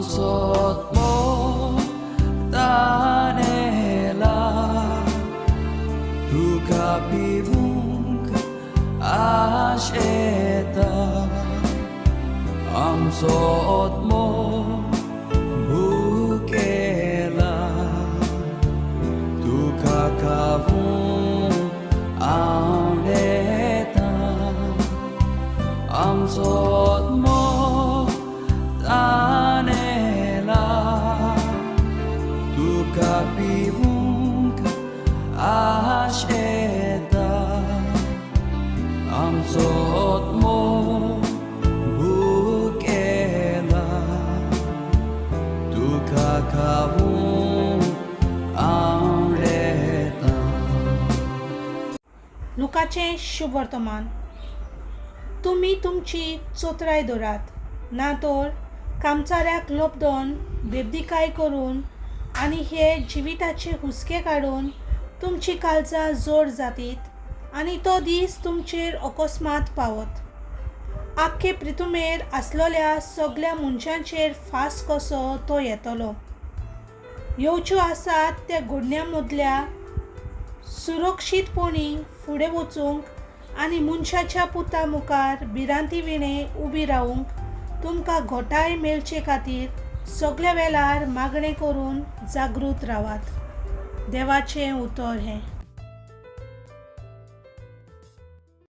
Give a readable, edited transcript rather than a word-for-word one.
आमचो आत्मो तानेला तुका पिवूंक आशेता आमचो आत्मो भुकेला तुका खावूंक आवडेता आमचो आत्मो तानेला तुका पिवूंक आशेता आमचो आत्मो भुकेला तुका खावूंक आवडेता. लुकाचें शुभ वर्तमान. तुमी तुमची चोत्राय दवरात, ना तर कामचाऱ्याक लोबदोन बेबदीकाय करून आनी हे जिविताचे हुस्के काडून तुमची काळजां जोड जातीत आनी तो दीस तुमचेर अकस्मात पावत. आख्खे प्रितुमेर आसलोल्या सगल्या मनशांचेर फास कसो तो येतलो. येवच्यो आसात त्या घडण्यां मदल्या सुरक्षीतपणी फुडें वचूंक आनी मनशाच्या पुता मुखार भिरांती विणें उबी रावूंक तुमकां घोटाय मेळचे खातीर सगल्या वेळार मागणें करून जागृत रावात. देवाचें उतर हें.